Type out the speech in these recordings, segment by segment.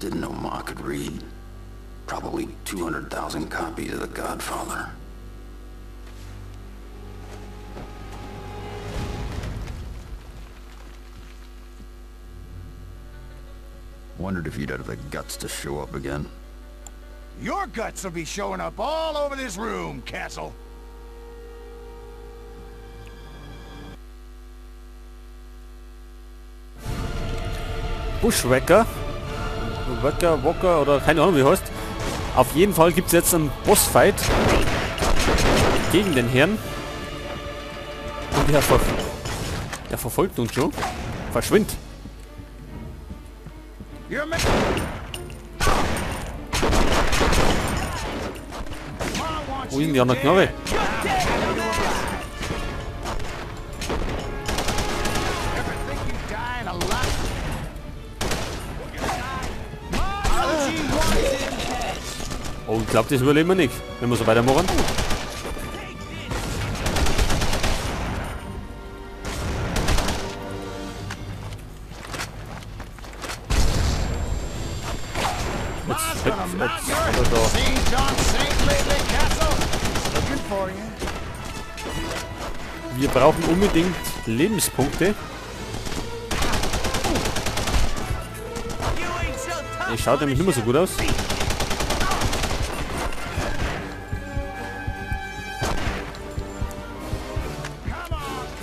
Didn't know Ma could read. Probably 200,000 copies of The Godfather. Wondered if you'd have the guts to show up again. Your guts will be showing up all over this room, Castle. Bushwhacker. Wacker, Walker oder keine Ahnung wie heißt. Auf jeden Fall gibt es jetzt einen Bossfight gegen den Herrn. Und der verfolgt uns schon. Verschwind! Wo ist denn die andere Knarre? Oh, ich glaube, das überleben wir nicht, wenn wir so weitermachen. Jetzt da. Wir brauchen unbedingt Lebenspunkte. Es schaut nämlich nicht mehr so gut aus.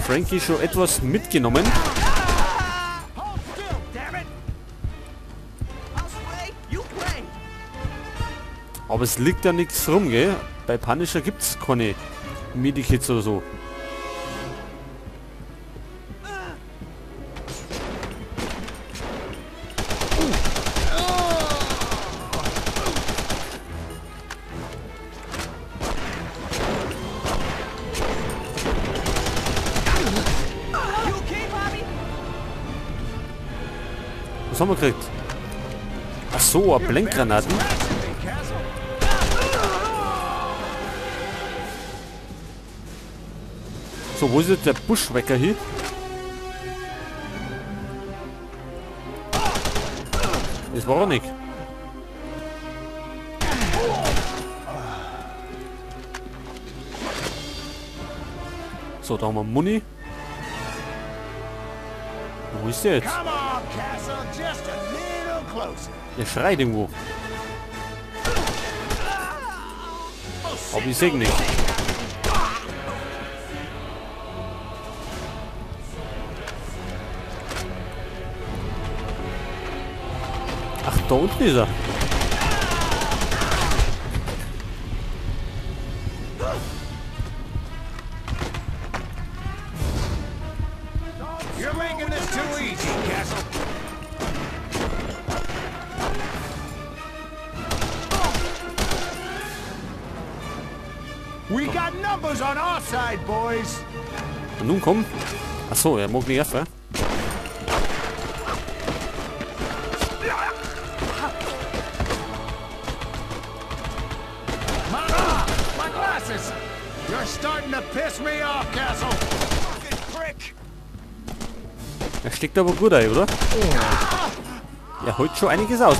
Frankie schon etwas mitgenommen. Aber es liegt ja nichts rum, gell? Bei Punisher gibt es keine Medikits oder so. Was haben wir gekriegt? Ach so, Blendgranaten. So, wo ist jetzt der Bushwhacker hier? Das war er nicht. So, da haben wir Muni. Wo ist der jetzt? Der schreit irgendwo. Aber ich sehe ihn nicht. Ach, da unten ist er. You're making this too easy, Castle. We got numbers on our side, boys. Und nun komm. Ach so, er mag nicht erst, ne? My glasses. You're starting to piss me off, Castle. Fucking prick. Er steckt aber gut ein, oder? Er holt schon einiges aus.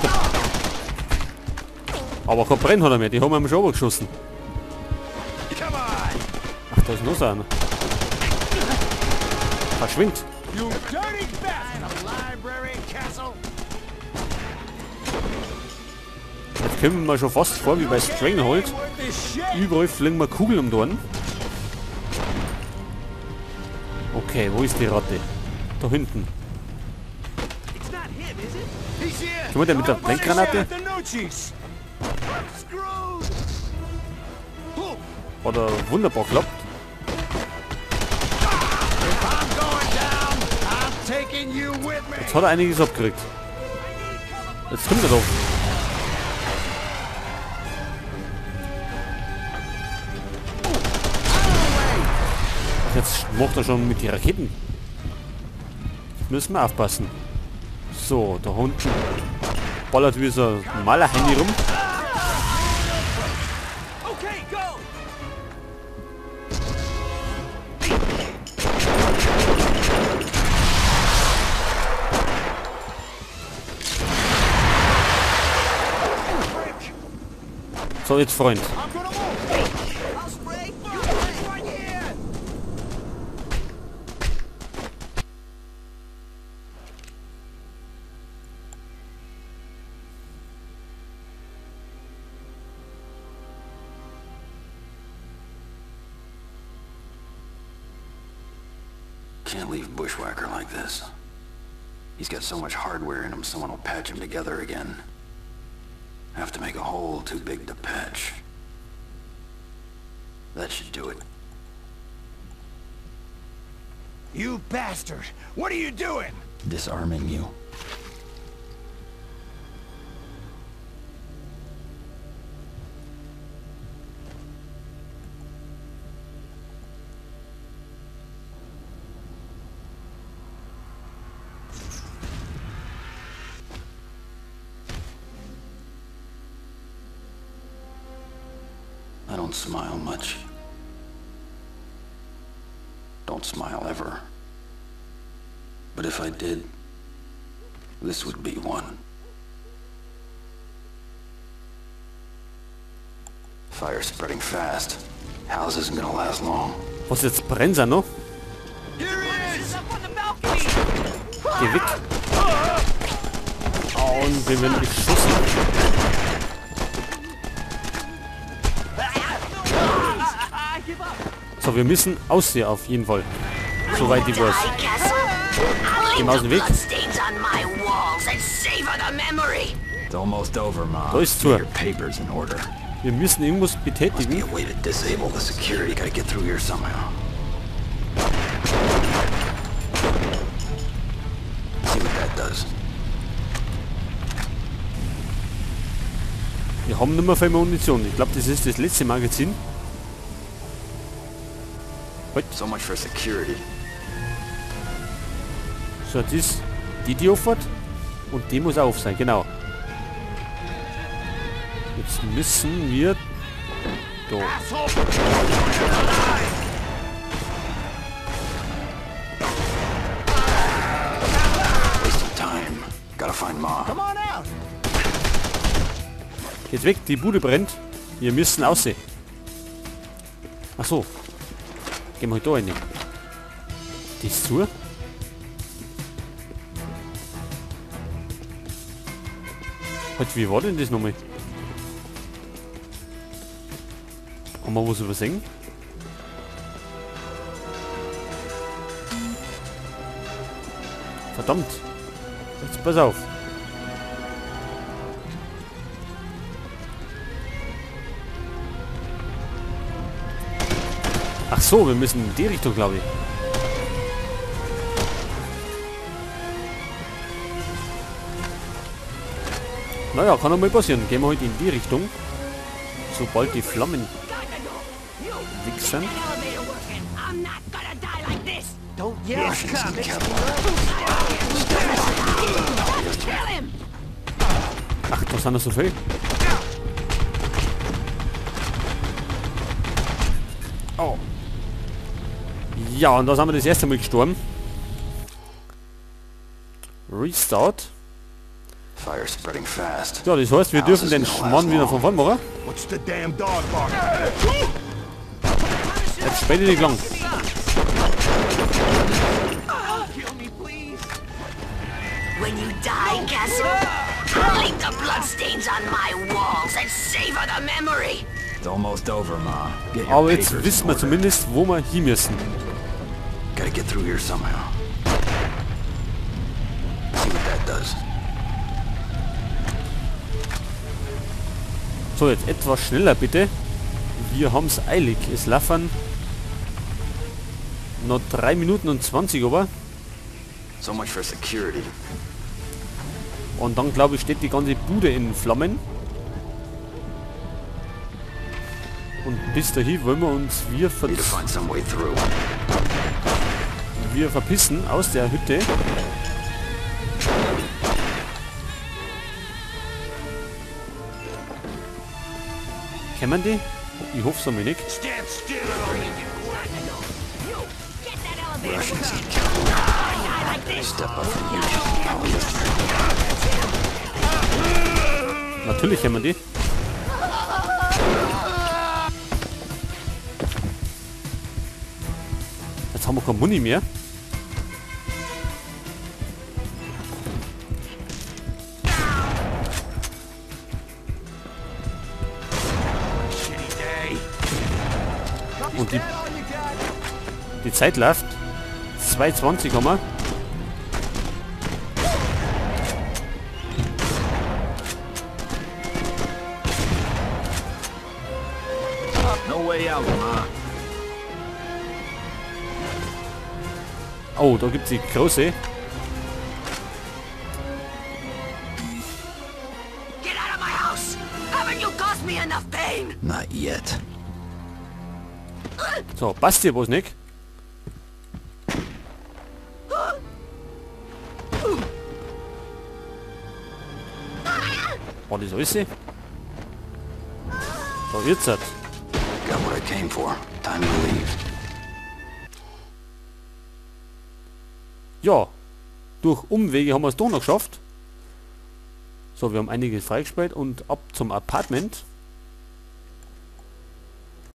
Aber kein Brenn hat er mehr, die haben wir schon abgeschossen. Ach, da ist noch so einer. Verschwind! Jetzt kommen wir schon fast vor wie bei Stranglehold. Überall fliegen wir Kugeln um die Ohren. Okay, wo ist die Ratte? Da hinten. Können wir denn mit der Blendgranate? Hat er wunderbar geklappt. Jetzt hat er einiges abgekriegt. Jetzt kommt er doch. Ach, jetzt macht er schon mit den Raketen. Müssen wir aufpassen. So, da unten ballert wie so ein Malerhandy rum. So, jetzt Freund. Can't leave Bushwhacker like this. He's got so much hardware in him, someone will patch him together again. Have to make a hole too big to patch. That should do it. You bastard! What are you doing? Disarming you. I don't smile much. Don't smile ever. But if I did, this would be one. Fire spreading fast. House isn't gonna last long. Was jetzt brennt er noch? Geh weg. Und wir werden beschossen. So, wir müssen aus hier auf jeden Fall. Soweit ich weiß. Geh mal aus dem Weg. Da ist zu. Wir müssen irgendwas betätigen. Wir haben nicht mehr viel Munition. Ich glaube, das ist das letzte Magazin. So much for security. So, das die auffahrt und die muss auf sein, genau. Jetzt müssen wir da. Wasting time. Gotta find Ma. Jetzt weg, die Bude brennt. Wir müssen aussehen. Ach so. Gehen wir halt da rein. Die ist zu. Halt, wie war denn das nochmal? Haben wir was übersehen? Verdammt! Jetzt pass auf! Ach so, wir müssen in die Richtung, glaube ich. Naja, kann auch mal passieren. Gehen wir heute in die Richtung. Sobald die Flammen weg sind. Ach, da sind noch so viel. Oh. Ja, und da sind wir das erste Mal gestorben. Restart. Fire spreading fast. Ja, das heißt, wir dürfen den Schmarrn wieder von vorn machen. Jetzt später nicht lang. When you die, Castle, I'll leave the bloodstains on my walls and savor the memory. It's almost over, Ma. Get your Aber jetzt papers in wissen wir order. zumindest, wo wir hin müssen. Gotta get through here somehow. See what that does. So, jetzt etwas schneller bitte. Wir haben's eilig. Es laufen noch 3 Minuten und 20, aber. So much for security. Und dann, glaube ich, steht die ganze Bude in Flammen. Und bis dahin wollen wir uns Need to find some way through. wir verpissen aus der Hütte. Kennen die? Ich hoffe es einmal nicht. Russians need cavalry. Step up from here. Natürlich kennen wir die. Jetzt haben wir kein Muni mehr. Und die Zeit läuft. 2,20 haben wir. Oh, da gibt's die große. Get out of my house! Haven't you caused me enough pain? Not yet. So, passt hier was nicht? War das alles? Da jetzt. Got what I came for. Time to leave. Ja, durch Umwege haben wir es doch noch geschafft. So, wir haben einige freigespielt und ab zum Apartment.